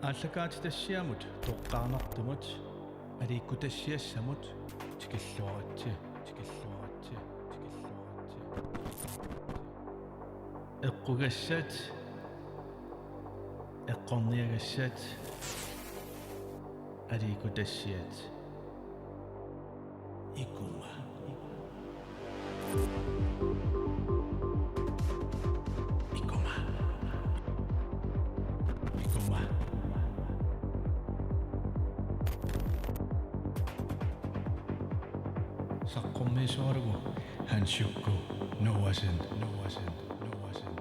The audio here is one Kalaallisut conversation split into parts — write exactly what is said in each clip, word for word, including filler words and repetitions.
Aallakaatitassiamut toqqaannartumut aliikkutassiassamut tikilluaritsi, tikilluaritsi, tikilluaritsi. Eqqugassat, eqqorniagassat, aliikkutassiat. Ikuma. Ikuma. Ikuma. Saqqummiisualugu Hans Jukku Noahsen, Noahsen, Noahsen.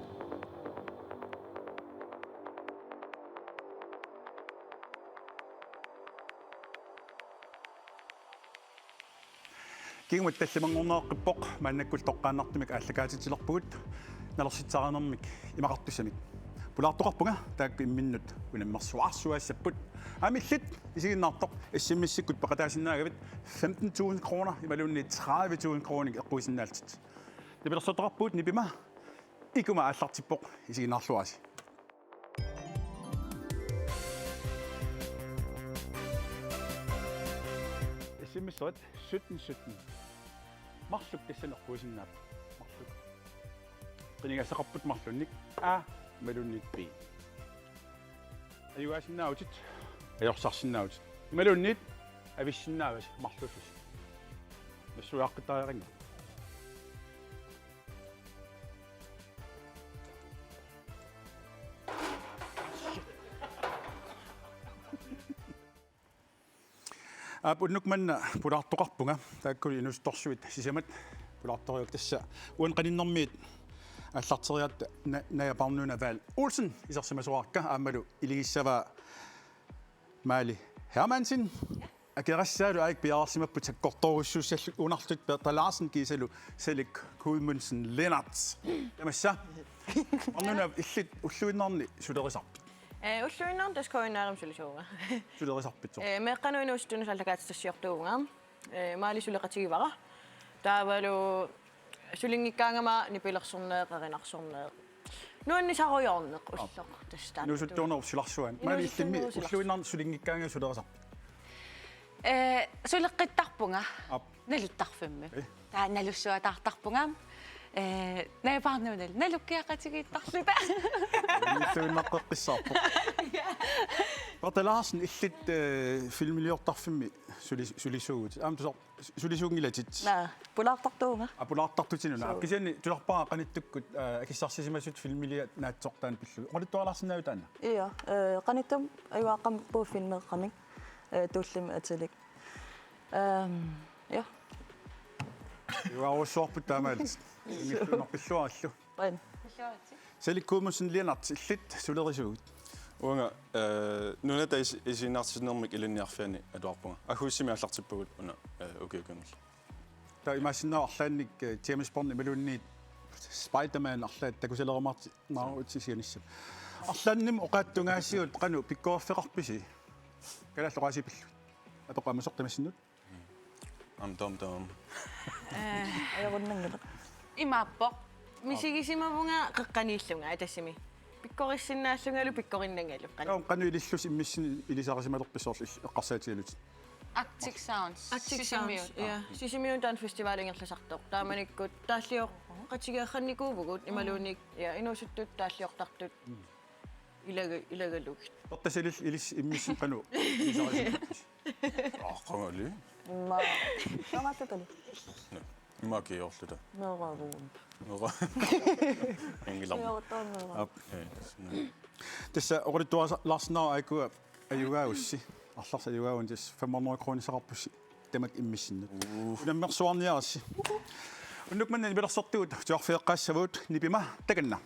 Kingumut tallimanngorneqqippoq, maannakkut toqqaannartumik aallakaatitsilerpugut nalersitsisarinermik imaqartussamik. Pulaartoqarpunga taakku imminnut unammersuarsuassapput. Aamma illit isiginnaartoq S M S-ikkut peqataasinnaagavit femten tusind kroner imaluunniit tredive tusind kroner eqquisinnaallutit. Nipilersortoqarpugut nipima Ikuma aallartippoq isiginnaarluarisi. S M S-erit sytten sytten. Marluk tassani eqquisinnaapput. Marluk. Qinigassaqarput marlunnik A imaluunniit B. Ajugaasinnaavutit, ajorsarsinnaavutit. Imaluunniit avissinnaavasi marlussusi. Nassuiaqqittariaqanngilaq. Aap, unnuk manna pulaartoqarpunga. Taakkuli inuusuttorsuit sisamat pulaartoriuk tassa. Uani qaninnermiit aallarteriaratta Na-, Naja Parnuna Wahl Olsen isersimasoraakka aammalu iligissavaa Maali Hermansen. Akerassaalu aik piareersimapput sakkortoorujussuussallutik unarlutik Bertha Larsen kiisalu Salik Gudmundsen Lennert. Tamassa. Parnuna illit ulluinnarni sulerisarpit? Eh, ulluinnarni tassa K N R-imi sulisuuvunga. Sulerisarpit soorlu? Eh, meeqqanut inuusuttunut aallakaatitassiortuuvunga. Eh, Maali suleqatigivara. Taavalu sulinngikkaangama nipilersorneq, erinarsorneq. Nuannisarujoorneq ulloq. Aap. Tassa taanna. Inuusuttuunerup silarsuani. Maali illimmi inuusuttuunerup silarsuani. Ulluinnarni sulinngikkaangama sulerisarpit? Eh, suleqqittarpunga. Aap. Naluttarfimmi. Eh. Taava nalussuataartarpunga. Eh, Naja Parnunallu nalukkiaqatigiittarluta. Ulluinnaqqeqqissaarpoq. Ja. Bertha Larsen illit, eh, filmiliortarfimmi suli-, sulisuuvutit. Aamma tusoq sulisuunngilatit? Naa, pulaartartuuvunga. Aa, pulaartartutit una. Suu. Kisianni tusarpara qanittukkut, aa, akissarsisimasut filmiliat naatsortaani pillugit. Oqaluttualaarsinnaaviuk taanna? Ija, eh, qanittumi ajugaaqaaq puua filmeeqqamik, eh, Tuullimi atilik. Ehm, ja. Ajugaarujussuarput taamaallaat. Suu. Pilluarallu. Qujan. Salik Gudmundsen Lennert, illit sulerisuugit? Uanga, eh, Nunatta is-, isiginnaartitsinermik ilinniarfianni atuarpunga. Ahuussimi aallartippugut una, eh, ukiut kingulliit. Taava imaassinnaavoq arlaannik, eh, James Bond imaluunniit Spider-Man arlaat takusalerumaarti-, naaruuti sianissap. Arlaannimmi oqaatsit tungaasigut qanoq pikkoriffeqarpisi? Kalaallit oqaasii pillugit. Atoqqaamasoq tamassinnut. Am tom tom. Eh, ajorunnanngilaq. Imaappoq. Misigisimavunga qeqqaniillunga atassimi. Pikkorissinnaallungalu pikkorinnangalu. Qanoq. Taava qanoq ilillusi immissinnut ilisarisimalerpisi soorlu il-, eqqarsaatigalutit? Arctic Sounds. Arctic Sisimiut. Sounds, ja. Sisimiuni taanna festival ingerlasartoq. Taamanikkut taallioqqatigeqqannikuuvugut imaluunniit, ja, inuusuttut taalliortartut. Mm. Ilaga-, ilagalugit. Bertha, suli ilissi immissinnut qanoq ilisarisimalerpisi? Aa, qangali. Immaqa. Taamaattatali. Naa. Immaqa kiorluta. Nooraavugun. Noora. Ingilam. Siortoon noora. Aap. Eh, s-, naa. Tassa oqaluttualaarsinnaavoq aajuku ajugaagussi. Arlaarsi ajugaaguni tassa fem hundrede kronisaqarpusi tamakku immissinnut. Uh. Unammersuarniaritsi. Unnuk manna nipilersortugut tusarfigeqqaassavugut nipima takanna.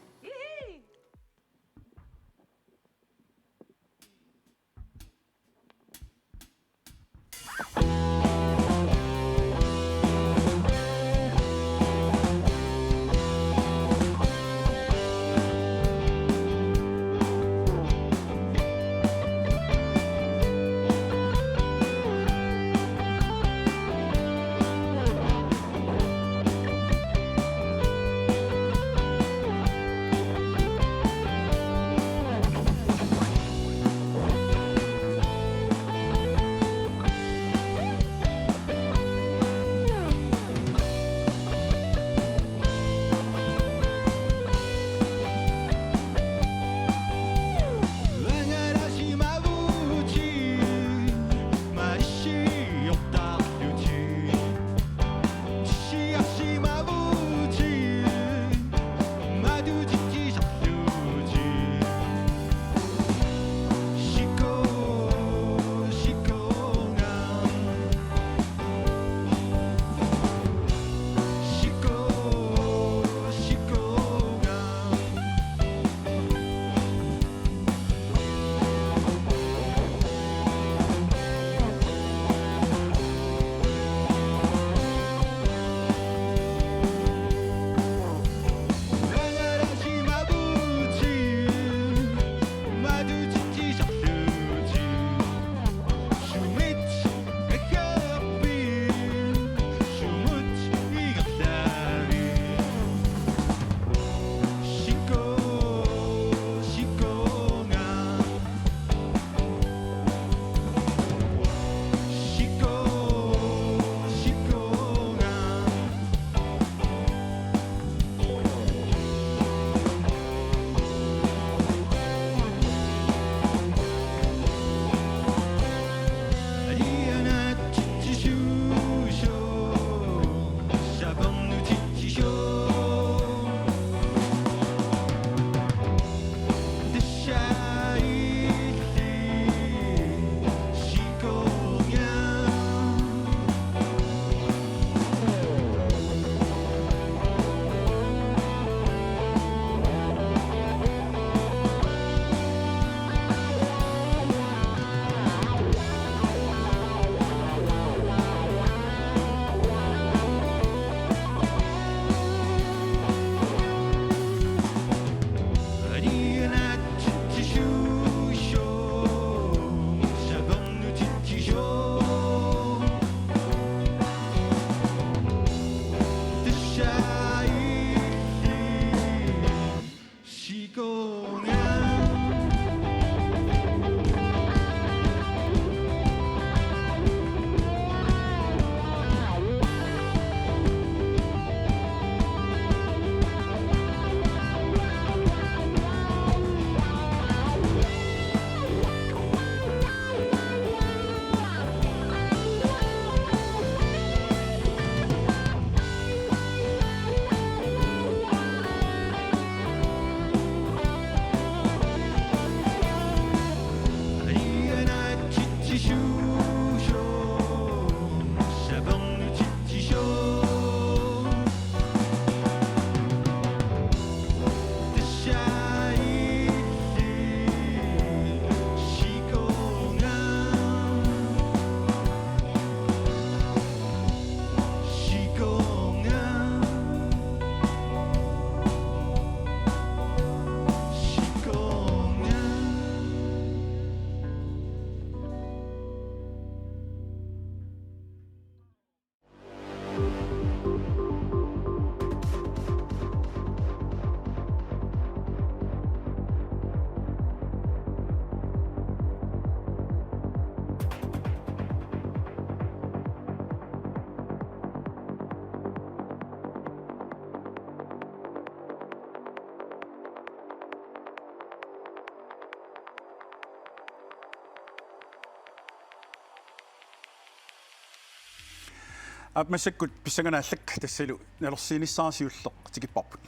Aap, massakkut pissanganarlak tassalu nalersiinissara siulleq tikipparput.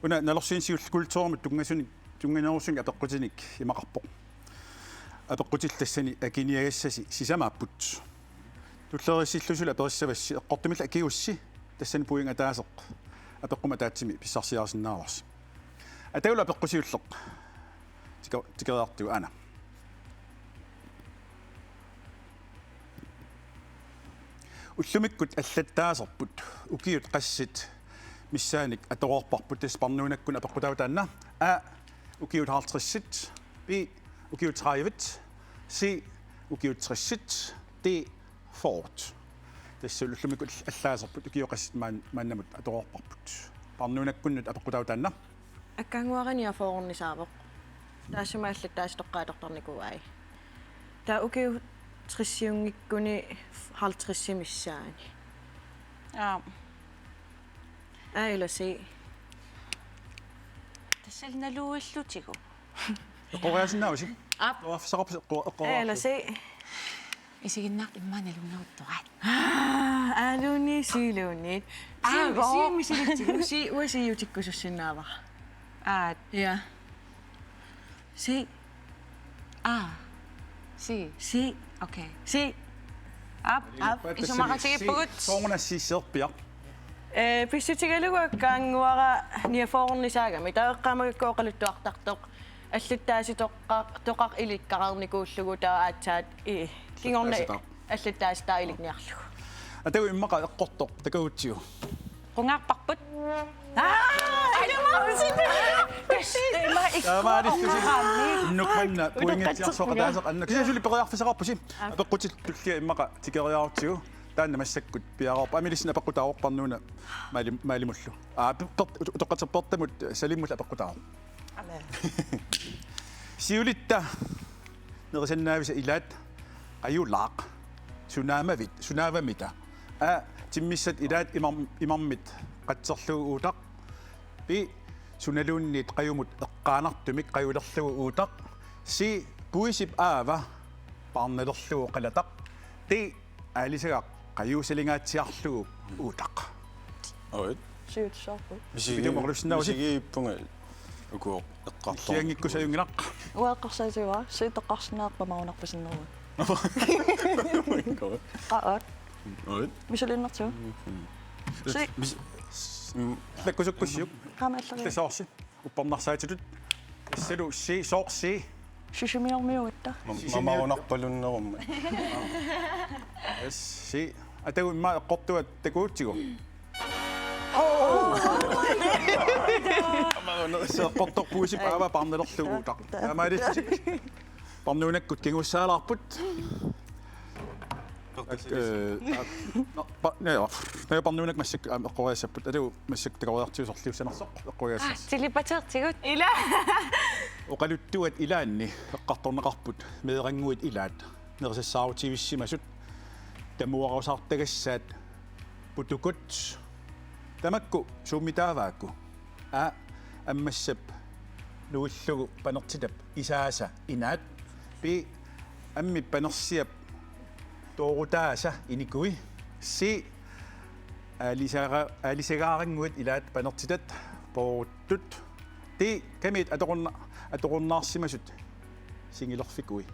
Una nalersiineq siulleq kulturimut tunngasunik, tunnganerusunik apeqqutinik imaqarpoq. Apeqqutit tassani akiniagassasi sisamaapput. Tulleriissillusuli aperissavassi eqqortumillu akigussi tassani pointit ataaseq apeqqummi ataatsimi pissarsiarisinnaavarsi. Atagu apeqqut siulleq tika-, tikeriartigu aana. Ullumikkut allattaaserput ukiut qassit missaannik atoreerparput, tassa parnuunakkunnut apeqqutaavoq taanna. A, ukiut halvtredsit, B, ukiut tredivet, C, ukiut tressit, D, fyrret. Tassa ullumikkut allaaserput ukiut qassit maan-, maannamut atoreerparput. Parnuunakkunnut apeqqutaavoq taanna. Akkaannguara niogfyrrernisaavoq. Taassuma allattaasitoqqat atortarnikuuai. Taava ukiut tressiunngikkuni halvtredsit missaanni. Aap. A eller C. Tassalu naluillutigu. Eqqoriaasinnaavusi? Aap. Periarfissaqarpusi eqqo-, eqqoriarlusi? A eller C. Isiginnaartut immaqa nalunngoruttoraat. Aa, A-luunniit C-luunniit. Aa, C, C-mi misilitsigu, C, uanga C-utikkusussinnaavara. Aa. Ja. C. Aa. C. C. Okay. C. Aap, aap, isumaqatigiippugut. Soorunami C-erpiaq. Ee, pissutigalugu akkaannguara niogfyrrernisaagami, taava eqqaamagakku oqaluttuartartoq. Allattaasitoqqaq, toqqaq ilikkareernikuullugu taava aatsaat i-, kingorna allattaasitaa. Allattaasitaa ilinniarlugu. Atagu immaqa eqqortoq takugutsigu. Qungaarparput. Aa! Taamaalissusi. Nukmanna pointitsiarsoq ataaseq anna. Kisianni suli periarfissaqarpusi. Aap. Apeqqutit tulliat immaqa tikeriarutsigu. Taanna massakkut piareerpoq. Amilissinnut apeqqutaavoq parnuuna maali-, maalimullu. Aa, pe-, per-, utoqqatserput Pertamut Salimmullu apeqqutaavoq. Amen. Siulitta nerisannaavisa ilaat qajulaaq. Sunaamavit, sunaavamita? A, timmissat ilaat imar-, imarmit qatserlugu uutaq. B, sunaluunniit qajumut eqqaanartumik qajulerlugu uutaq. C, puisip aava paarnalerlugu qalataq. D, aalisagaq qajussalingaatsiarlugu uutaq. Oit. Siutissaarput. Misigi-, Pituumarulussinnaavasi? Misigiippunga uku eqqartorneq. Kianngikkusaajunngilaq. Uanga eqqarsaatigaara, siuteqqarsinnaarpa marunarpasinnerua. Qaat. Oit. Misilinnertigu. Si. Mis-, s-, mm. Lakkusukkussiuk. Qaamallari. Tasoorsi. Uppernarsaatitut. Tassalu C, sooq C? Sisimiormiugatta. Ma-, Sisimiut-, mamarunarpalunnerummat. Yes, C. Atagu immaqa eqqortuat takugutsigu. Mamarunarpalunnerummat. Eqqortoq puisip aava paarnalerlugu uutaq. Taamaalissusi. Parnuunakkut kingussaalaarput. Ee, aa, na-, pa-, na-, na-, parnuunak massakkut, aam, eqqoriassapput. Atagu massakkut takoriartigu sorliussanersoq eqqoriassarsi. Aa, tilipateertigut. Ila. Oqaluttuat ilaanni eqqartorneqarput meerannguit ilaat, nerisassaarutivissimasut, tamuarusaartagassaat putukut. Tamakku suummitaavaakku? A, ammassap nuillugu panertitap isaasa inaat. B, ammip panersiap toorutaasa inikui. C, aalisara-, aalisagaarannguit ilaat panertitat pooruttut. D, kamiit atoqarna-, atoqarnaarsimasut singilerfikui.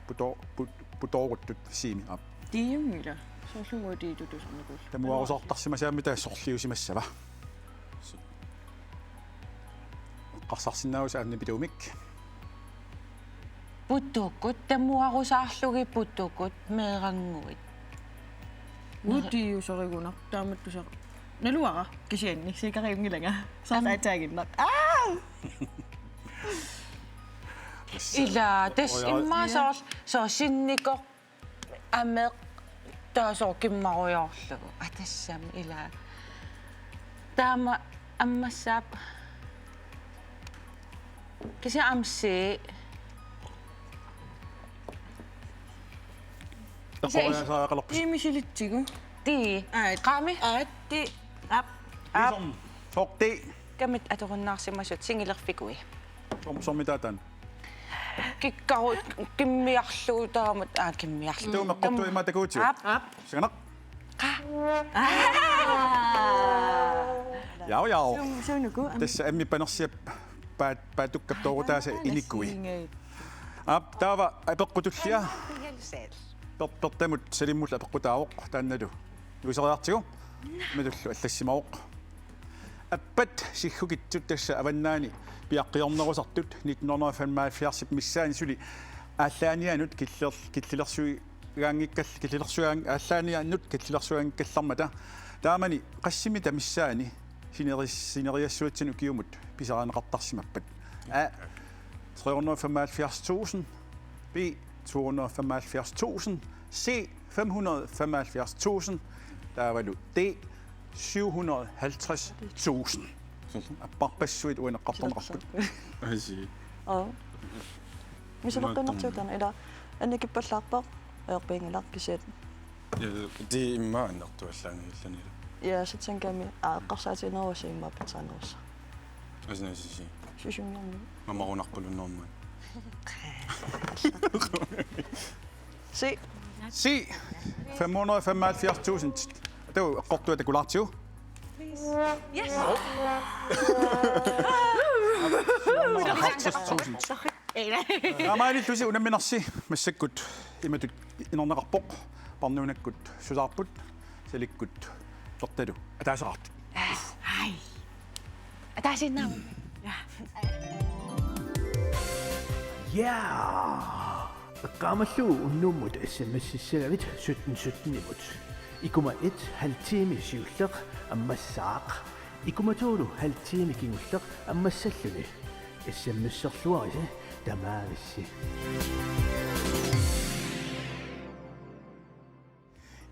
Puto-, put-, putooruttut C-mi, aap. Tiiunngila. Soorlu uanga tiitut tusarnikuullunga. Tamuarusaartarsimasaammita sorliusimassava? Eqqarsarsinnaavusi Anni Pituumik. Putukut, tamuarusaarlugit putukut, meerannguit. Uanga tiiusarigunarpoq taamatut tusar-. Naluara, kisianni, sikariunngilanga. Soorlu aatsaannginnaq. Aa! Ila, tassa immaqa soorlu, soorlu sinnikoq, ameq, taava soorlu kimmarujoorlugu. Aa, tassami ila. Taama ammassaaq. Kisianni aamma C. Eqqoriasaaraqalerpusi. Tiimi misilitsigu. Tii. Aat. Qaami? Aat, ti. Aap. Aap. Isom. Sooq D. Kamiit atoqarnaarsimasut singilerfikui. Som-, soormitaava taanna? Kikkaru-, kimmiarlugu taamatut, aa, kimmiarlugu. Taama eqqortuat immaqa takugutsigu. Aap. Aap. Siganaq. Qa-, Jau, jau. Suunuku. Tassa ammi panersiap paat-, paatukkap toorutaasa inikui. Aap, taava apeqqut tullia. Per-, Pertamut Salimmullu apeqqutaavoq taannalu. Nuiseriartigu. Imatullu allassimavoq. Appat siggukitsut tassa avannaani piaqqiornerusartut nitten hundrede og femoghalvfjerds missaani suli aallaaniannut killer-, killilersuigaanngikkal-, killilersuigaan-, aallaaniannut killilersuigaanngikkallarmata. Taamani qassimita missaani sineris-, sineriassuatsinni ukiumut pisarineqartarsimappat? A, tre hundrede og femoghalvfjerds tusind. B, to hundrede og femoghalvfjerds tusind. C, fem hundrede og femoghalvfjerds tusind. Taavalu D, syv hundrede og halvtreds tusind. Apparpassuit uaneqqartorneqarput. Asi. Oo. Misiliinnartigu taanna ila annikippallaarpoq, ajorpianngilaq kisianni. Ja, det er meget nok, du har slanget et eller andet. Ja, så tænker jeg, at eqqarsaatigineruvoq immaqa pitsaanerussaq. Asi, asi, asi. Susunngormi. Mamarunarpalunnermat. Se. Se. Fem hundrede og femoghalvfjerds tusind. Taava eqqortua takulaartigu. Yes. Halvtreds tusind. Taamaalillusi unamminarsi massakkut imatut inerneqarpoq, parnuunakkut susaarput, Salikkut Pertalu ataaseqartut. Ai. Ataasiinnaq. Ja. Ja. Eqqaamallugu unnummut S M S-issagavit sytten sytten-imut. Ikuma et halv time siulleq ammassaaq. Ikuma to halv time kingulleq ammassalluni. S M S-erluarisi tamaavissi.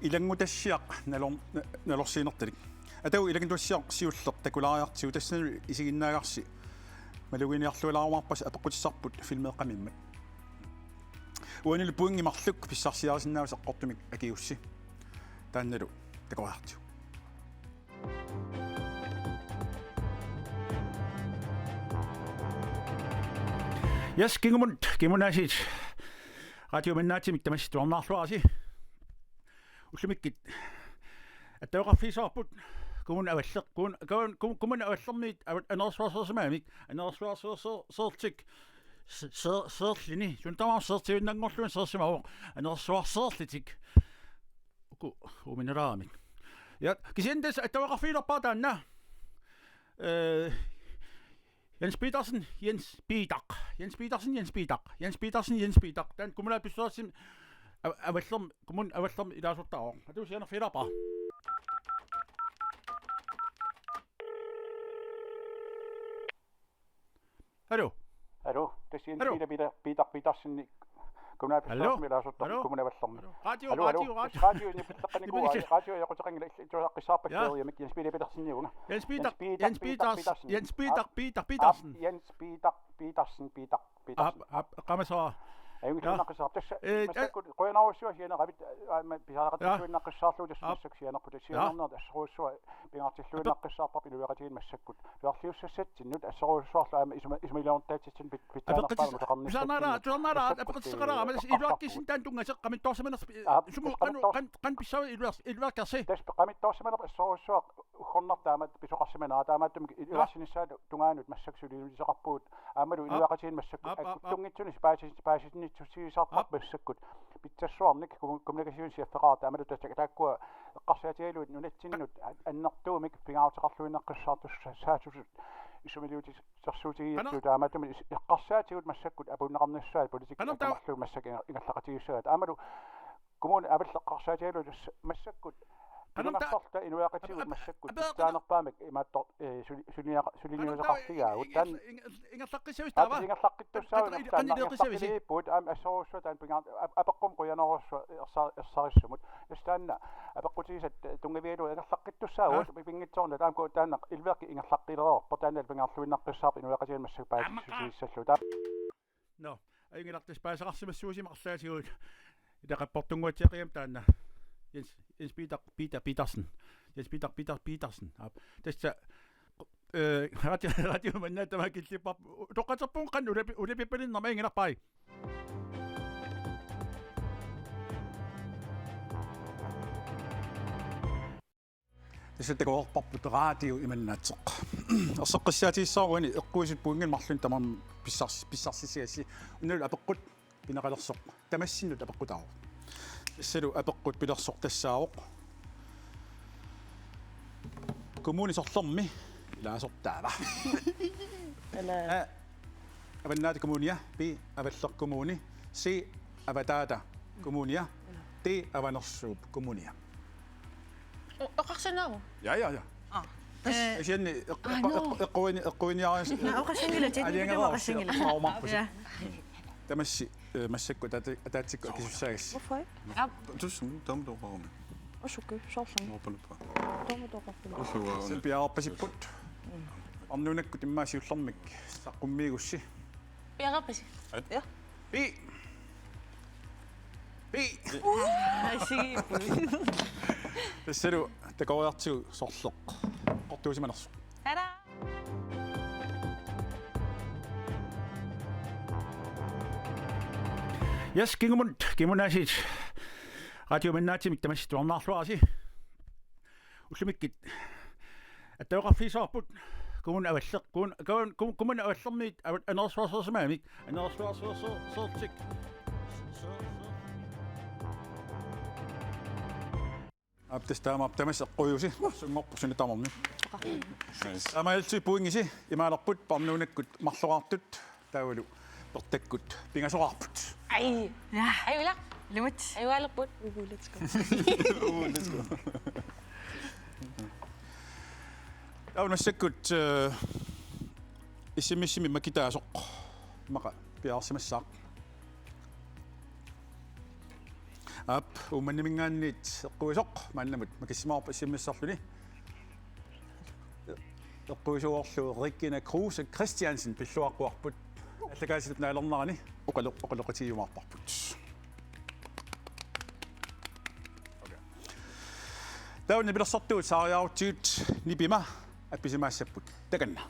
Ilanngutassiaq nalor-, na-, nalorsiinertalik. Atagu ilanngutassiaq siulleq takulaariartigu, tassani isiginnaagarsi maluginiarlualaarumaarpasi apeqqutissarput filmeeqqamimmat. Uanilu pointi marluk pissarsiarisinnaavasi eqqortumik akiussi. Taannalu takoriartigu. Yes, kingumut, kingunaasiit. Radiup Mannaatimik tamassi tusarnaarluarisi. Ullumikkut attaveqarfigisaarput Kommune Avalleq, Kommun-, Kommun-, Kommun-, Kommune Avallermiit av-, anersuarseersimagamik, anersuarseerseertik se-, se-, seerlini, suna tamaat seertiinnanngorluni seersimavoq, anersuarseerlitik. Uku uuminalaaramik. Ja, kisianni tassa attaveqarfigilerpara taanna. Eh, Jens Petersen, Jens Peter. Jens Petersen, Jens Peter. Jens Petersen, Jens Peter. Taanna kommunalbestyrelsimi a-, Avallermi, Kommune Avallermi ilaasortaavoq. Atuussianerfi ilappa. Hallo. Hallo, tassa Jens Hallo. Peter, Peter, Peter Petersen, kommunalbestyrelsimi Hallo. Ilaasortaavoq Hallo. Kommune Avallermi. Hallo. Radio, Hallo, hallo. Radio, radio. Tassa radio, ni pitaqani Imeqis-, radio, radio, jaquteqanngila, illu-, illu-, illuaqqissaarpakkeeriamik, Jens Peter Petersen niuna. Jens Peter, Jens Peter, Jens Peter, Petersen. Jens Peter, Aap. Peter Petersen. Aap, Jens Peter Petersen, Peter Petersen. Aap, aap, qamasara. Ajunngilluinnaqqissaarput. Ja. Tassa, eh, massakkut, qujanarujussuaq sianeqavit, aamma, pisaaqattuinnaqqissaarlugu tassa Aap. Massakkut sianerput. Ja. Sianernertut assorujussuaq pingaartilluinnaqqissaarparput inuiaqatigiit massakkut. Piaarliussassatsinnut assorujussuarlu aamma isuma-, isumaliorniartitsinnut pit-, pitsaanerpaamik tusarnaarnissatsinnik. Tusarnaara-, tusarnaara-, massakkut, apeqqutissaqalaarama, eh, tassa iluaqqissinni taanna tunngasoq qamittoorsimanersoq, eh, Aap, sumut tassa qanoq, qamittoors-, qan-, qan pissava iluars-, iluarsiarsi? Tassa qamittoorsimanerput assorujussuaq uggornartaa aamma pisoqarsimanera, taamaattumik il-, Aap. Iluarsinissaata tungaanut massakkut suliniuteqarpugut. Aammalu Aap. Inuiaqatigiinni massakkut Aap, aap, aap. Akuttunngitsunik paasi-, paasitinniittusiisarpara Aap. Massakkut. Pitsassuarnik kommu-, kommunikationschefeqarata aammalu tassa taakku eqqarsaatigalugit nunatsinnut an-, annertuumik pingaaruteqarluinnaqqissaartussaasutut isumaliutissersuutigigatsigu Qana-, taamaattumik is-, eqqarsaatigut massakkut apuunneqarnissaat politikki Qana-, akammarlugu massakkut inga-, ingerlaqatigissagaat. Aammalu Kommune Avalleq eqqarsaatigalugu tassa massakkut Qanam ta-, ilungersorta inuiaqatigiit ap-, ap-, massakkut ap-, ap-, pitsaanerpaamik imaattoq, eh, suli-, suliaqa-, Qanam ta-, suliniuteqarfigaagut. Inge-, taanna inge-, ingerlaqqissavisi taava? Aap, ingerlaqqittussaagut. Qan-, qan-, qan-, taanna qan-, qan-, ingerlaqqileriippugut, aamma assorujussuaq taanna pingaar-, ap-, apeqqummi qujanarujussuaq ersa-, ersarissamut. Tassa taanna apeqqutigisat tunngavigalugu ingerlaqqittussaagut. Ja. Pinngitsoornata aamma taanna ilverki ingerlaqqilereerpoq, taanna pingaarluinnaqqissaarpoq inuiaqatigiinni massakkut Aamma qa- paasissusiissallugit. Nå, ajunngilaq, tassa paasisaqarsimassuusimaarlaassigut. Ilaqarportunnguatsiaqigami taanna. Jens, Jens Peter, Peter Petersen. Jens Peter, Peter Petersen. Aap. Tassa, eh, radio, radio manna tamaat killipparput. Utoqqatserpugut qanoq ulapi-, ulapippalinnermi, ajunngilaq, bye. Tassa takoreerparput radio imannaatsoq. Erseqqissaatigissavara uani eqquisut pointit marlunnik tamarmik pissars-, pissarsissigassi. Unnuillu apeqqut pineqalersoq tamassinnut apeqqutaavoq. Tassalu apeqqut pilersoq tassaavoq: Kommuni sorlermi ilaasortaava? Ila. A, Avannaata Kommunia, B, Avalleq Kommuni, C, Avataata Kommunia, D, Avanersuup Kommunia. O-, oqarsinnaava? Ja, ja, ja. Aa. Eh, Asianni eq-, aa, eq-, no. Eq-, eqquini-, eqquiniaris-, Naa, oqassanngilaq, Jenny, aaliangereersi, oqassanngilaq. Oqarumaarpusi. Ja. Tamassi, eh, massakkut ataati-, ataatsikkut akisussaagassi. Hvorfor ikke? Aap. Tusind, taama toqarami. Også okay, soorlumi. Moorpaluppa. Taama toqarami. Usuwa. Sen piaarpasipput. Arnuunakkut immaqa siullermik saqqummiigussi. Piareerpasi. Ja. Pi. Pi. Ai, sige. Tassalu takoriartigu sorleq eqqortuusimanersoq. Tada! Yes, kingumut, kingumut aasiit. Radio Imannaatsimik tamassi tuarnaarluarisi. Ullumikkut attaveqarfigissavarput Kommune Avalleq, Kommun-, Kommun-, Kommun-, Kommune Avallermiit av-, anersuarsuarsimagamik, anersuarsuarsuartik. Aap, tassa taamaappoq, tamassi eqquigusi, sunngorpoq suna tamarmi. Nice. Taamaalillutik pointisi imaalerput, Arnuunakkut marloraartut, taavalu Pertakkut pingasoraarput. Ai. Ja. Ai, ila. Ilumut. Ai, ualerput. Uhu, let's go. Uhu, let's go. Taava massakkut, eh, S M S-imi makitaasoq immaqa piareersimassaaq. Aap, Uummannaminngaanniit eqquisoq maannamut makissimavarput S M S-erluni. Eqquisuuvorlu Regina Kruse Christiansen pilluaqquarput. Allakaatitut naalernerani oqalo-, oqaloqatigiumaarparput. Okay. Taava nipilersortugut saariaarutsigit nipima appisimaassapput. Takanna.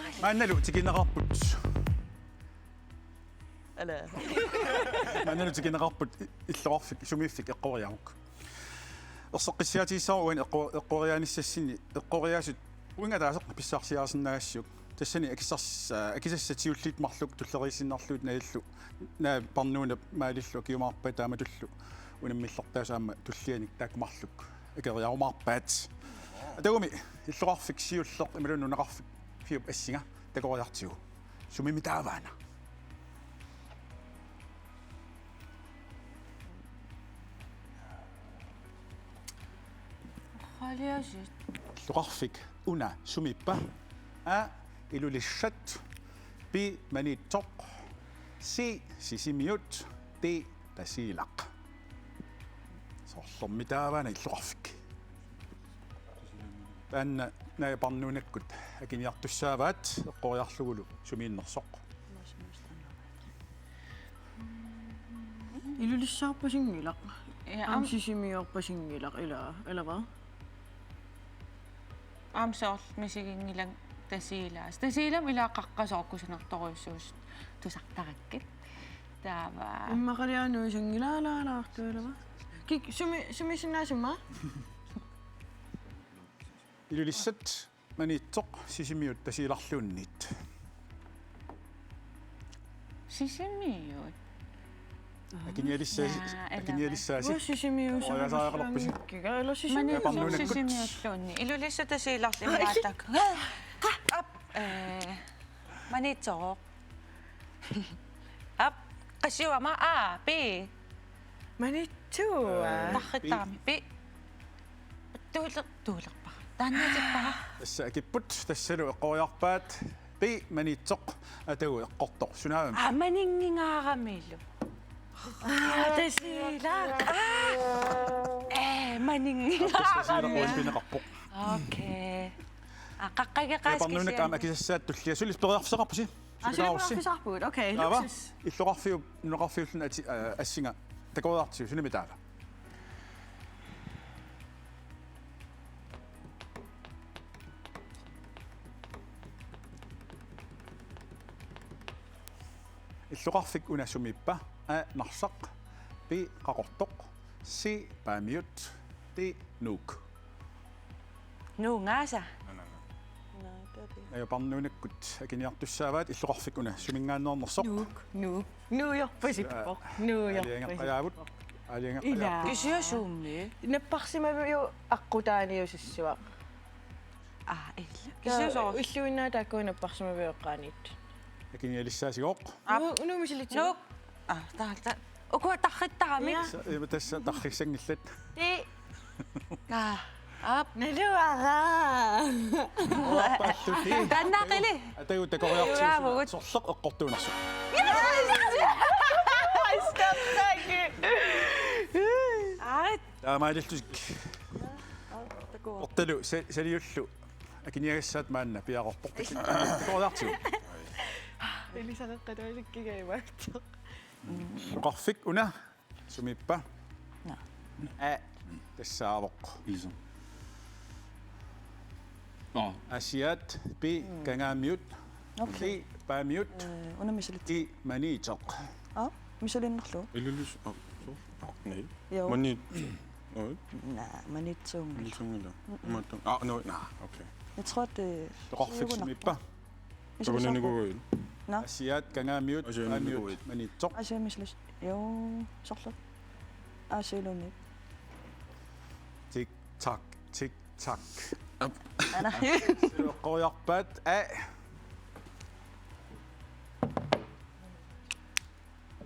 Maannalu tikinneqarput. Ala. Maannalu tikinneqarput illoqarfik sumiiffik eqqoriaruk. Erseqqissiaatigissavarput uani eqqo-, eqqoriaanissassinni eqqoriaasut uinga ataaseq pissarsiarisinnaassuk. Tassani akissars-, akisassat siulliit marluk tulleriissinnarlugit nalillu naak parnuunap maalillu akiumaarpai taamatullu unammillertaasut aamma tullianik taakku marluk akeriarumaarpaat. Atagumi illoqarfik siulleq imaluunniit nunaqarfik Fiup assinga takoriartigu. Sumimitaavaana? Qaliasit. Illoqarfik una sumiippa? A. Ilulissat. B. Maniitsoq. C. Sisimiut. D. Tasiilaq. Soorlumi taavaana illoqarfik? Taanna naak parnuunakkut akiniartussaavaat eqqoriarlugulu sumiinnersoq. Ilulissaarpasinngilaq. Ja, Aam am- Sisimiorpasinngilaq ilaa, ilaa. Aamma soorlu misiginngilanga Tasiilaat. Tasiilami ilaa qaqqasoorkusanartorujussuusut tusartarakkit. Taava. Immaqalianuisanngilaa laalaartuilava. Kik sumi sumisinnaasumma? Ilulissat, Maniitsoq, Sisimiut Tasiilarluunniit. Sisimiut. Akinialissaasi, Jaa, akinialissaasi. Uanga Sisimiut Ojasaaqalerpisi. Kiga ila Sisimiut. Parnuunakkut. Sisimiulluunniit. Ilulissat Tasiilarluunniit. Ap. Eh. Maniitsoq. Ap. Qasiuama A, B. Maniitsoq. Eh, Tarrittaami. B. Tuuler-, tuulerpara. Taannaatippara. Tassa akipput, tassalu eqqoriarpaat. B. Maniitsoq. Atagu eqqortoq. Sunaavami? Aa, maninngingaaramilu. Tasiilaq. Eh, maninngingaaramilu. Tasiilaq uani pineqarpoq. Okay. Aa, qaqqageqaas Parnuunak aamma akisassaat tullia. Suli periarfissaqarpusi? Asuli periarfissaqarpugut. Okay, Taava. Luksus. Illoqarfiup nunaqarfiulluni ati-, aa, assinga takoriartigu, sunimi taava? Illoqarfik una sumiippa? A. Narsaq. B. Qaqortoq. C. Paamiut. D. Nuuk. Nuungaasa. Aamma parnuunakkut akiniartussaavaat illoqarfik una suminngaanneernersoq. Nuuk, Nuuk. Nuujorpasippoq. Nuujorpasippoq. Aalajangeqqajaavut. Ila. Aalajangeqqajaavut. Kisianni sumi? Napparsimaviuvoq aqqutaaniussavaa. Aa, illa. Kisianni soorlu. Illuinnaat taakku napparsimaviuvoq eqqaaniittut. Akinialissaasigut. Aap. Unu-, unumisilitsi. Nuuk. Aa, taava. Ukua tarrittaramik. Ja. Sa-, ima tassa tarrissanngillat. Ti. Aa, aap. Naluara. Uapalluti. Taannaaqili. Atagu takoriartigu. Uaavugut. Sorleq eqqortuunersoq. Aarit. Taamaalillutik. Ortalu sa-, saliullu. Akiniagassaat maanna piareerpoq. Takoriartigu. Ilisaqaqqalualikkiga imaattoq. Illoqarfik una sumiippa? Naa. A. Tassaavoq. Iso. Nå. Aasiaat. B. Kangaamiut. Okay. C. Paamiut. Eh, una misilit. D. Maniitsoq. Aa, misilinnerlugu. Ilulissat. Åh, så. Åh, nej. Jo. Maniit. Åh, Naa, Maniitsuunngilaq. Maniitsuunngilaq. Imaattoq. Ah, nå, nej, okay. Jeg tror, det Illoqarfik sumiippa? Takuninikuugaluarpoq. Nå. Aasiaat, Kangaamiut, Aasiaat, Paamiut, Nukuit. Maniitsoq. Aasiaat misilis. Jo, sorleq. Aasialuunniit. Tik tak, tik tak. Aana. Eqqoriarpaat A.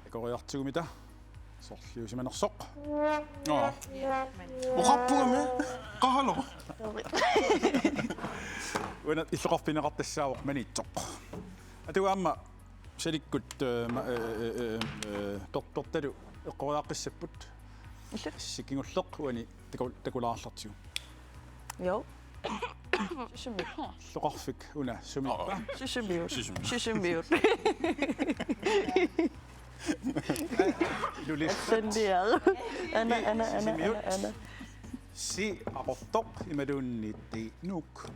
Eqqoriartigumita. Sorliusimanersoq. Nå. Oqarpunga mi? Qahalo. Una illoqarfigineqartassaavoq Maniitsoq. Atagu aamma salikkut, eh, ma-, eh, eh, eh, eh, per-, pertalu eqqoriaaqqissapput. Illit. Sikingulleq uani taku-, takulaarlartigu. Jo. Sisimiut. Illoqarfik una sumiippa? Sisimiut. Sisimiut. Sisimiut. Ilulissat. Sandiaru. Aana, aana, aana, Sisimiut. Aana, aana. C. Qaqortoq imaluunniit D. Nuuk.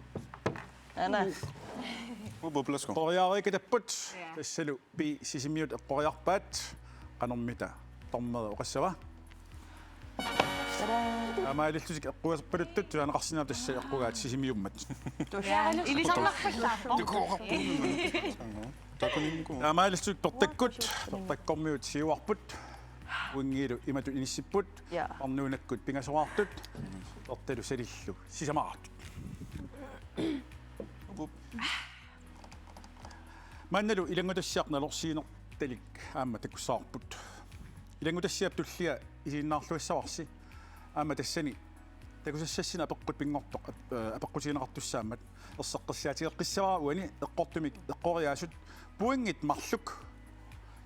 Aana. Upup, let's go. Eqqoriareerikkatsipput. Ja. Tassalu P Sisimiut eqqoriarpaat, qanormita dommeri oqassava? Taamaalillutik eqqugaserpaluttut tusaaneqarsinnaavoq tassa eqqugaat Sisimiummat. Ilisarnarpallaarpoq. Takuninngua. Taamaalillutik Pertakkut, Pertakkormiut siuarput, uingilu imatut inissipput, ja, Parnuunakkut pingasoraartut, Pertalu salillu sisamaraartut. Upup. Maannalu ilanngutassiaq nalorsiinertalik aamma takussavarput. Ilanngutassiap tullia isiginnaarluassavarsi aamma tassani takusassassinnik apeqqut pinngortoq ap-, eh, apeqqutigineqartussaammat erseqqissaatigeqqissavara uani eqqortumik eqqoriaasut pointit marluk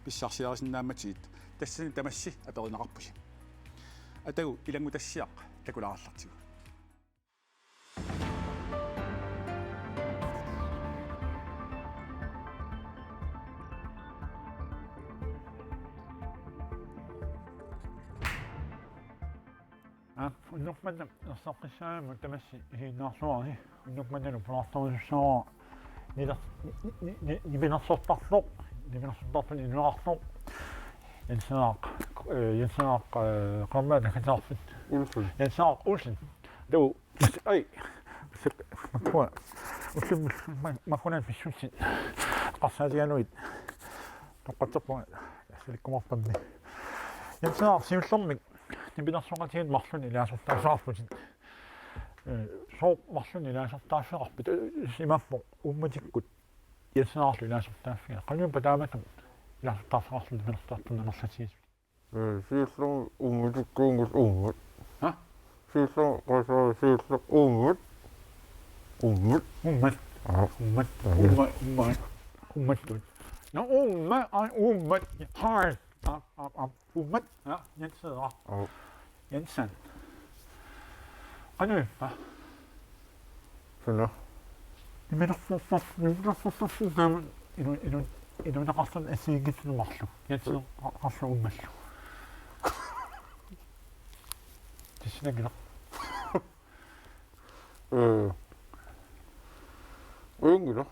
pissarsiarisinnaammatigit tassani tamassi aperineqarpusi. Atagu ilanngutassiaq takulaarallartigu. Aa, unnuk manna erseqqissaammut tamassi isiginnaarluarisi, unnuk mannalu pulaartorusussaavara niler-, ni-, ni-, ni-, nipilersortartoq, nipilersortartoq inuartoq. Jenseeraq, eh, Jenseeraq, eh, qanormaa takusaarpit? Olsen. Jenseeraq Olsen. Taava Ai. Sik, makua. Ullum ma-, makunaat pissussit. Eqqarsaatigalugit. Toqqatserpunga. Salikkumaarpammi. Jenseeraq siullermik nipilersoqatigiit marlunnik ilaasortaassavarputit. Eh, sooq marlunnik ilaasortaaffeqarpit? Eh, imaappoq Uummatikkut Jenseerarlu ilaasortaaffiga. Qanoq taamatut ilaasortaaffeqarlutit nipilersortartunut amerlatigisut? Eh, siullermik Uummatikkuunngilaq Uummat. Ha? Siullermik qasua siulleq Uummat. Uummat. Uummat. Aa. Uummat. Aa, ja. Uumma-, Uummat. Uummattut. Nå, Uumma-, aa, Uummat. Hej. Aa, aa, aa. Uummat. Ja, Jenseeraq. Aa. Jensen. Qanoq ippa? Suna? Nipilersortar-, nipilersortarfik taama inu-, inu-, inuuneqartut assigiinngitsut marluk. Jensen qa-, qarlu Uummallu. Tissinagila. Eh. Uunngila.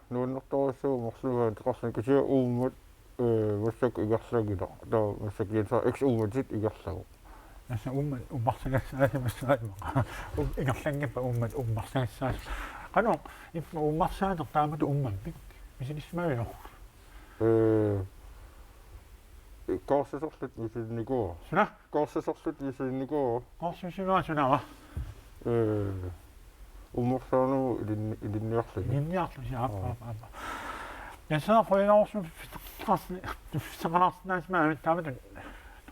Nuannertorujussuuvoq marluinnaq teqarluni kisianni Uummat, eh, massakkut ingerlanngilaq. Taava massakkut Jenseeraq X Uummatit ingerlavoq. Tassa Uummat uummarsagassaassaaq. Um, ingerlanngippat Uummat uummarsagassaassaaq. Qanoq, ippa uummarsaaneq taamatut uummammik? Misilissimavioq? Eh, Korsaasorlutik misilinnikuuara. Suna? Korsaasorlutik misilinnikuuara. Korsaasorlutik sunava? Eh, uummarsaanerup ilin-, ilinniarluni. Ilinniarluni, aap, aap, aap. Ja, så qujanarsuaq piffissaqarni-, piffissaqalaarsinnaasimagamik taamatut.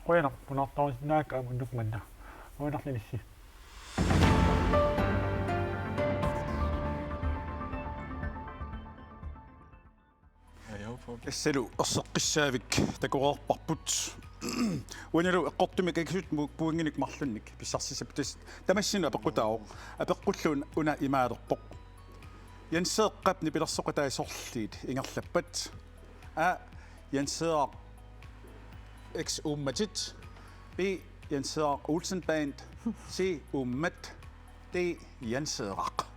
Qujanaq pulaartorusinnaagakkit aamma unnuk manna. Qujanarlu ilissi. Ajopu. Tassalu erseqqissaavik takoreerparput. Uanilu eqqortumik akisut mu-, pointinik marlunnik pissarsissapput, tassa tamassinnut apeqqutaavoq. Apeqqullu una imaalerpoq: Jenseeqqap nipilersoqatai sorliit ingerlappat? A: Jenseeraq X Uummatit. B: Jenseeraq Olsen Band. C: Uummat. D: Jenseeraq.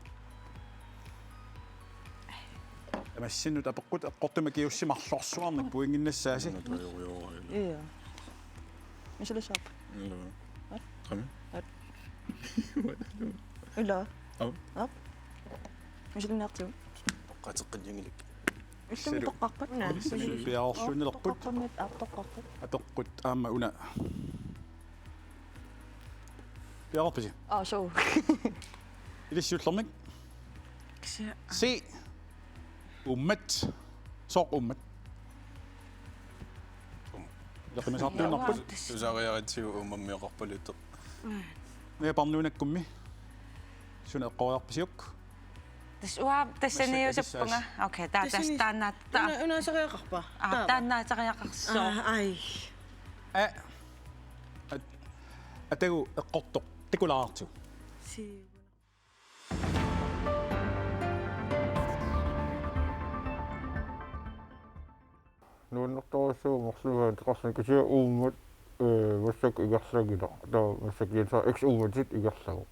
Tamassinnut apeqqut, eqqortumik akisut marlorsuarnik pointinnassaasi. Ija. Misilissavarput. Ila. At. Qami. At. Ila. Au. Aap. Misilinniartigu. Oqqaateqqinnianngilakka. Ullumi toqqarpat. Una. Ullumi piareerluinnarput. Toqqarpammat, aap, toqqarpat. Apeqqut aamma una. Piareerpisi? Aa, suu. Ilissi siullermik? Kisianni. C: Uummat. Sooq Uummat? Eqimasaartuinnarput. Tusariaratsigu Uummammioqarpaluttoq. Naja, Parnuunakkummi. Suna eqqoriarpisiuk? Tassa uanga tassaniussappara. Okay, ta-, tas-, tassani taanna ta-, una-, unaasariaqarpa? Aa, taava. Taannaasariaqarsoq. Aa, ai. Aa. At-, atagu eqqortoq takulaartigu. Sii. Nuannertorujussuuvoq marluinnaq teqarluni kisianni Uummat, eh, massakkut ingerlanngilaq. Taava massakkut Jenseeraq X Uummatit ingerlavoq.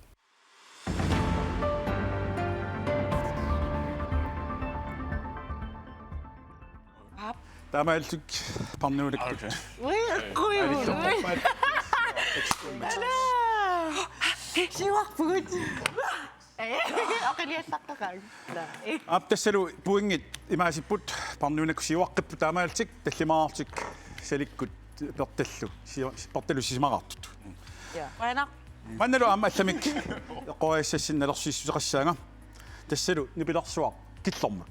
Taamaalillutik parnuunakkut. Ui, eqquivugut. Alaa. Siuarpugut. Oqiliallaqqaqaanga. Aap, tassalu pointit imaasipput, parnuunakkut siuaqqipput taamaalillutik, tallimaartik Salikkut Pertallu, sio-, Pertallu sisimaqartut. Ja. Qujanaq. Maannalu aamma allamik eqqoriassassinnik nalilersuissuteqassaanga. Tassalu nipilersuaq killormut.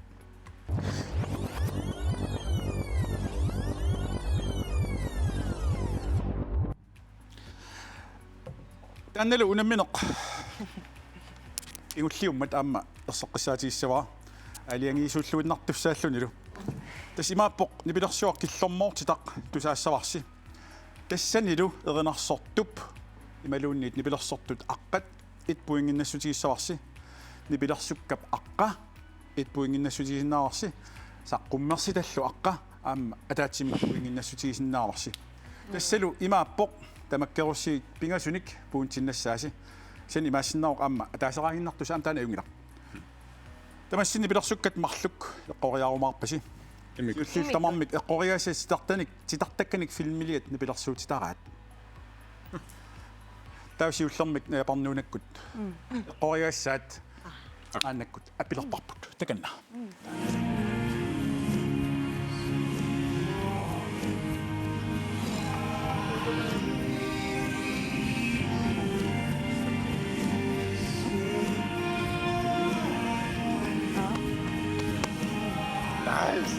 Taannalu unammineq kingulliummat aamma erseqqissaatigissavara aalajangiisuulluinnartussaallunilu. Tassa imaappoq nipilersuaq killormoortitaq tusaassavarsi. Tassanilu erinarsortup imaluunniit nipilersortut aqqat et pointinnassutigissavasi. Nipilersukkap aqqa et pointinnassutigisinnaavarsi. Saqqummersitallu aqqa aamma ataatsimik pointinnassutigisinnaavarsi. Tassalu imaappoq tamakkerussigit pingasunik pointinnassaasi. Kisianni imaassinnaavoq aamma ataaseraannginnartusi, aamma taanna ajunngilaq. Tamassi nipilersukkat marluk eqqoriarumaarpasi. Immikkut. Siulliit tamarmik eqqoriaassat titartanik, titartakkanik filmiliat nipilersuutitaraat. Taava siullermik, eh, parnuunakkut. Mm. Eqqoriaassaat maannakkut appilerparput. Takanna. Nice.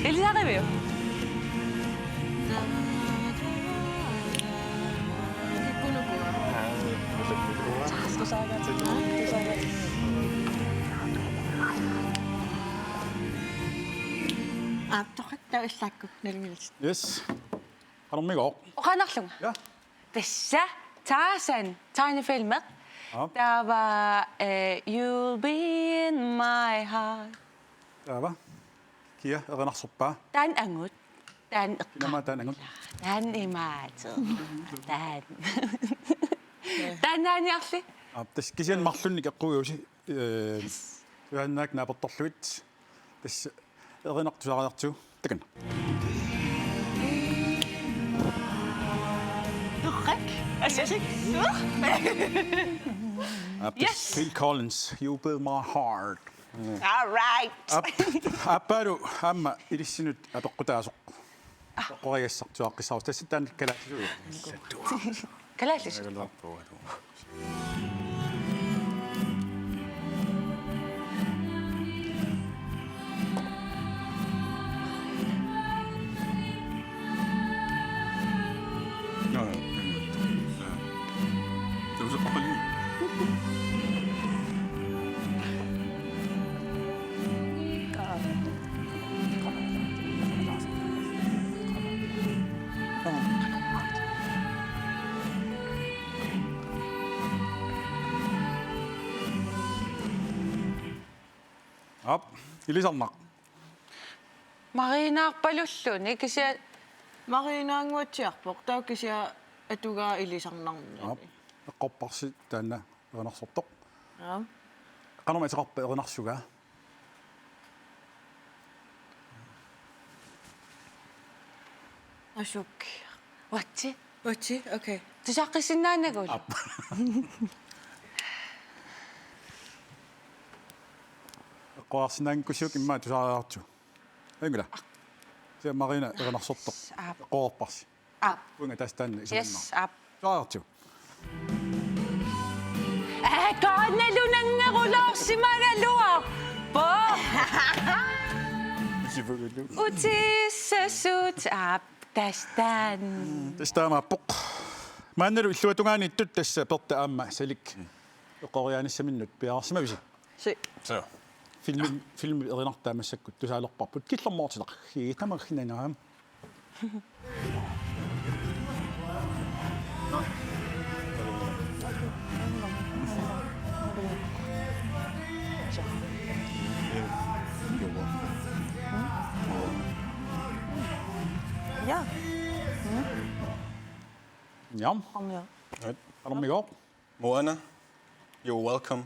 Elisarivio? Aap, torrak, taava illaakkut nalimilatit. Yes. Qanormigooq? Oqaannarlunga. Ja. Tassa Tarzan, tegnefilmi. Aap. Taava, eh, You'll Be In My Heart. Taava. Kia erinarsorpaa? Taanna angut. Taanna eqqaa. Kinama taanna angut? Taanna imaattoq. Taanna. Taanna aaniarli. Aap, tassa kisianni marlunnik eqquivusi, eh, Yes. Johannaak naapertorlugit. Tassa erinartoq tusariartigu. Takanna. Torrak. Assasik. Aap, tassa Yes. Phil Collins, You'll Be My Heart. All right. Aap, aappaalu aamma ilissinnut apeqqutaasoq. Eqqoriassaq tusaaqqissaarus. Tassa taanna kalaallisut. Kalaallisut. Aap, ilisarnaq. Marinaarpalulluni kisianni. Marinaannguatsiarpoq, taava kisianni atugaa ilisarnarnani. Aap, eqqorparsi taanna erinarsortoq. Aap. Qanormi ateqarpa erinarsugaa? Asuk. Uatsi. Uatsi, okay. Tusaqqissinnaanagu. Aap. Eqqoriarsinnaanngikkussiuk immaqa tusariaqartigu. Ajunngila. Kisianni Marina erinarsortoq. Aap. Eqqoriarparsi. Aap. Uunga tassa taanna isumanna. Yes, aap. Tusariaqartigu. Aa, kaannalu nanngerulaarsimagaluarpoq. Utissasut, aap, tassa taanna. Tassa taamaappoq. Maannalu illuatungaaniittut tassa Pertta aamma Salik eqqoriaanissaminnut piareersimavisi? Si. So. Filmi, filmi erinartaa massakkut tusaalerparput. Killormoortitaq. Hii, tamakkinangaam. Ja. Ja. Kom, ja. Qanormigooq? Moana, you're welcome.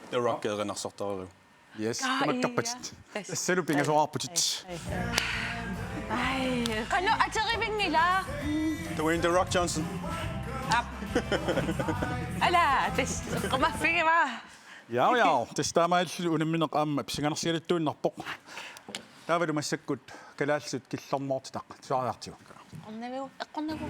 The Rock erinarsortaralugu. Yes, aa, tamakkerpatit. Ii, ja. Tassa. Tassalu pingasoqarputit. Ai, ai. Ai, qanoq aterivinngilaq? Dwayne The Rock Johnson. Aap. Ala, tassa eqqumaffigivaat. Jaa, jaa. Tassa taamaalilluni unammineq aamma pissanganarsigaluttuinnarpoq. Taavalu massakkut kalaallisut killormoortitaq tusariartigu. Eqqornagu, eqqornagu.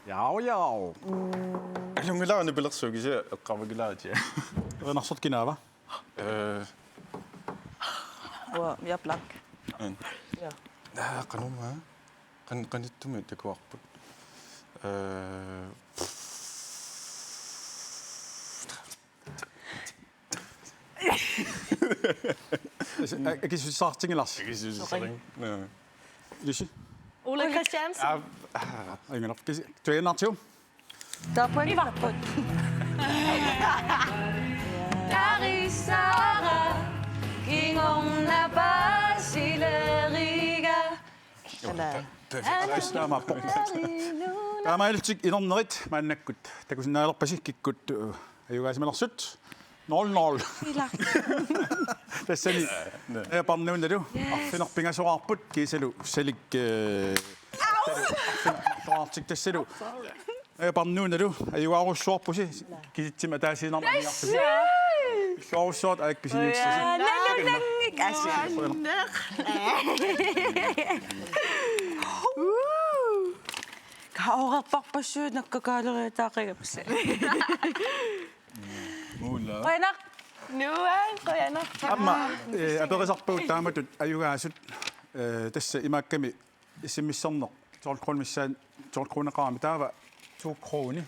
Jao, jao. Alunngilara nipilersuut kisianni eqqaamakilaaritia. Erinarsortut kinaava? Øh. Uanga, jeg er blank. Mm. Ja. Ja, qanormaa. Qan-, qanittumi takuarput. Øh. Akisussaqartinngilarsi. Akisussaqartinngilarsi. Joo. Ilissi? Ole Christiansen. Aa, aa. Inganaq kisi. Tuiannartigu. Tapuanngilaq. Tarisara kingorna pasileriga. Ala. Taamaappoq. Taamaalillutik inornerit maannakkut takusinnaalerpasi kikkut, øh, ajugaasimanersut. Nul nul. Ilaq. Tassani. Naaparnuunalu. Yes. Arfineq-pingasoqarput kiisalu salik, øh, arfineq-marloqartik tassalu. Naaparnuunalu ajugaarujussuarpusi kisitsimik ataasiinnarmik aniartusi. Illuarujussuartut aak pisiniussasi. Aa, nalunanngik asi. Kaorerparpassuit nakkakaaleriataaqigapsi. Uula. Qujanaq. Nuan, qujanaq. Aamma, øh, aperisarpagut taamatut ajugaasut, øh, tassa imaakkami S M S-erneq tolv kroner missaani, tolv kroneqarami taava to kroner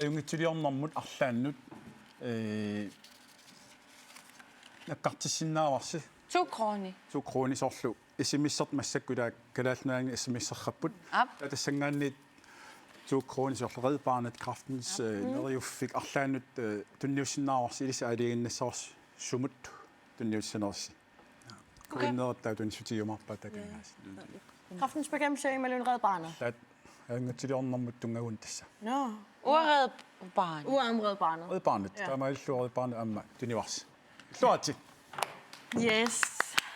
ajunngitsuliornermut arlaannut, øh, nakkartissinnaavarsi. To kroner. To kroner soorlu S M S-ertut massakkut ilaa Kalaallit Nunaanni S M S-errapput. Aap. Taava tassanngaanniit to kroner soorlu Red Barnet, Kræftens, øh, Neriuffik arlaannut, øh, tunniussinnaavarsi ilissi aalajangiinnassavarsi sumut tunniussinerisi. Okay. Kuinnerit taava tunissutigiumaarpaat takangaas. Kræftens Bekæmpelse imaluunniit Red Barnet? Taava ajunngitsuliornermut tunngagunarpoq tassa. Nå. Uanga Red Barnet. Uanga aamma Red Barnet. Red Barnet. Ja. Taamaalillutit Red Barnet aamma tunivarsi. Illuaritsi. Yes.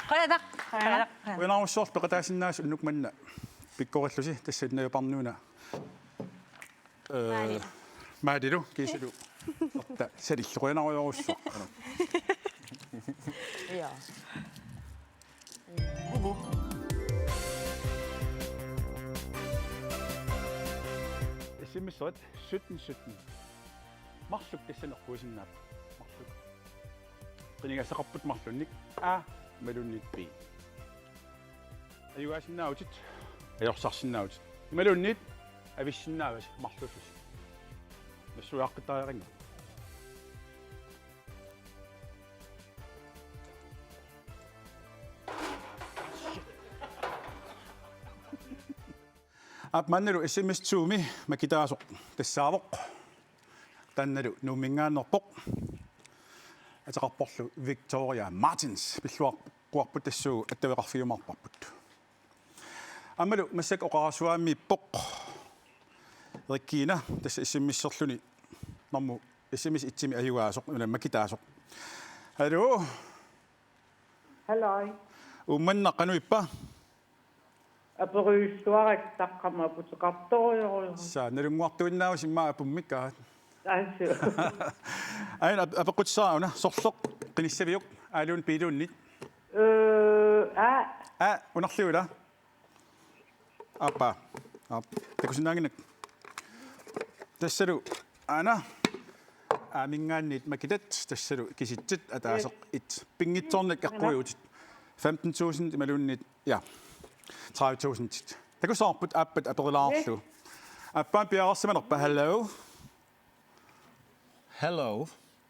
Qujanaq. Qujanaq. Qujanarsuaq peqataasinnaasasi unnuk manna pikkorillusi tassa naaparnuuna. Øh, Maali. Maalilu kiisalu. Otta, salillu qujanarujorujussuaq. Ja. S M S-erit sytten sytten. Marluk tassani eqquisinnaapput. Marluk. Qinigassaqarput marlunnik A imaluunniit B. Ajugaasinnaavutit, ajorsarsinnaavutit. Imaluunniit avissinnaavasi marlussusi. Nassuiaqqittariaqanngilaq. Aap, maannalu S M S to-mi makitaasoq tassaavoq. Taannalu Nuumminngaanneerpoq. Ateqarporlu Victoria Martins, pilluaqquarput tassuugu attaveqarfigiumaarparput. Aammalu massakkut oqarasuaamiippoq Regina, tassa S M S-erluni normu S M S et-imi ajugaasoq, una makitaasoq. Hallo? Halløj. Uummannaq, qanoq ippa? Aperujussuarakku taqqama aputeqartorujorujussuaq. Tassa, nalunnguartuinnaavusi immaqa apummik aat. Tassa. Aajuna ap-, apeqqutissara una, sorleq qinissaviuk, A-luunniit B-luunniit? Øh, A. A, unarliula? Aappaa. Aap. Takusinnaannginnakku. Tassalu aana. A-minngaanniit makitat, tassalu kisitsit, ataaseq et. Pinngitsoornak eqquivutit. Femten tusind imaluunniit, ja. Tredive tusind. Takussavarput aappat aperilaarlugu. Aappaa piareersimanerpa, hallo? Hello.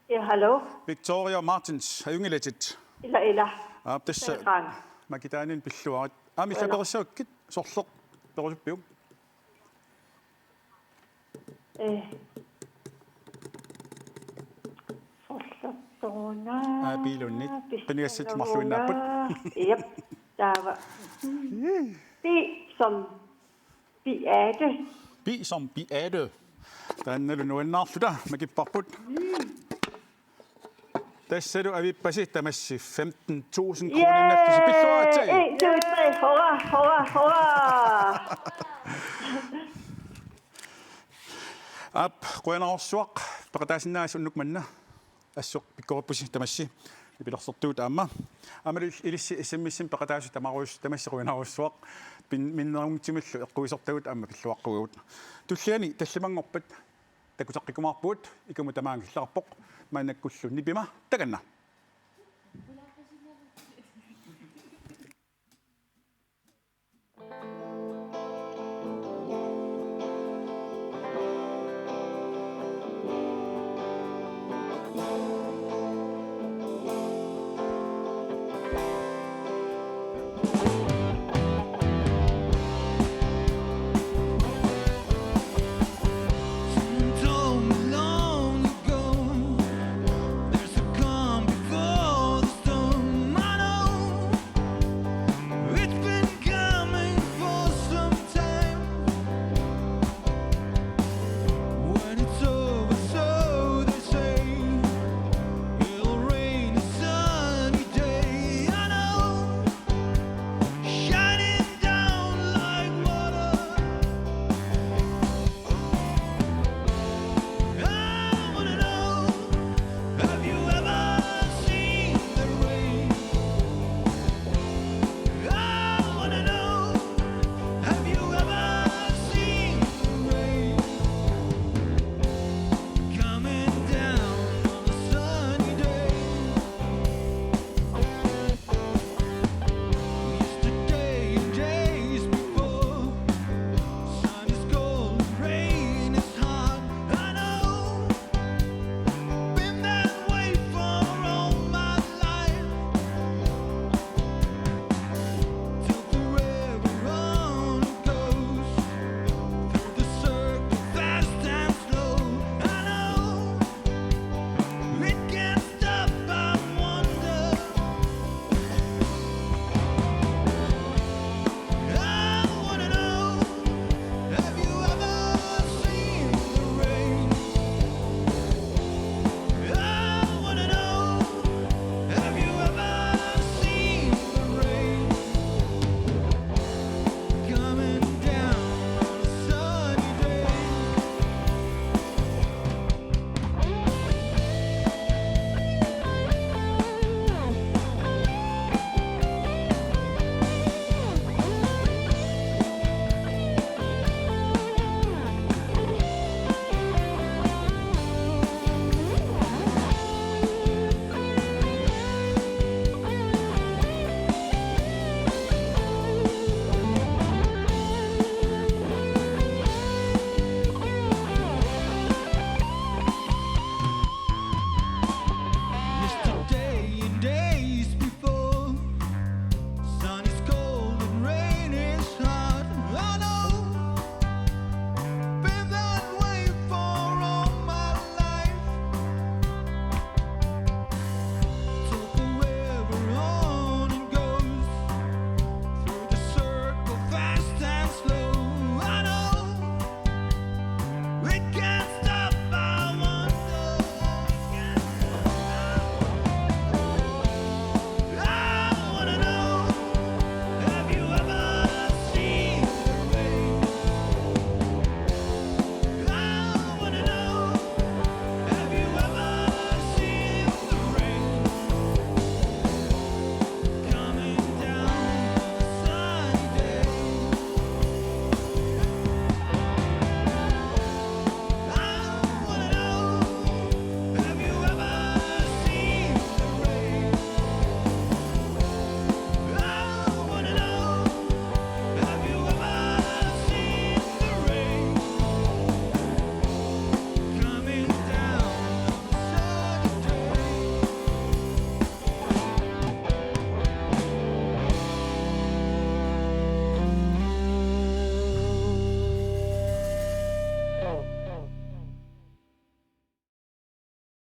Ja, hallo. Victoria Martins, ajunngilatit? Ila, ila. Aap, tassa. Sandra. Makitaanini pilluarit. Aamma illit perussavikkit, sorleq perusuppiuk? Eh. Sorlertoruna. Aa, piiluunniit. Qinigassatit marluinnaapput. Jep. Taava. Pi som piate. Pi som piate. Taannalu nuannaarluta makipparput. Tassalu avippasi tamassi femten tusind kroninnartusi pilluaritsi. En, to, tre, hurra, hurra, hurra. Aap, qujanarsuaq peqataasinnaagasi unnuk manna. Assut pikkorippusi tamassi. Nipilersortugut aamma. Aammalu il-, ilissi S M S-imi peqataasut tamaruis-, tamassi qujanarsuaq. Pin-, minnerunngitsumillu eqquisortagut aamma pilluaqquagut. Tulliani tallimanngorpat takuteqqikkumaarpugut, ikumut tamaanga killeqarpoq, maannakkullu nipima takanna.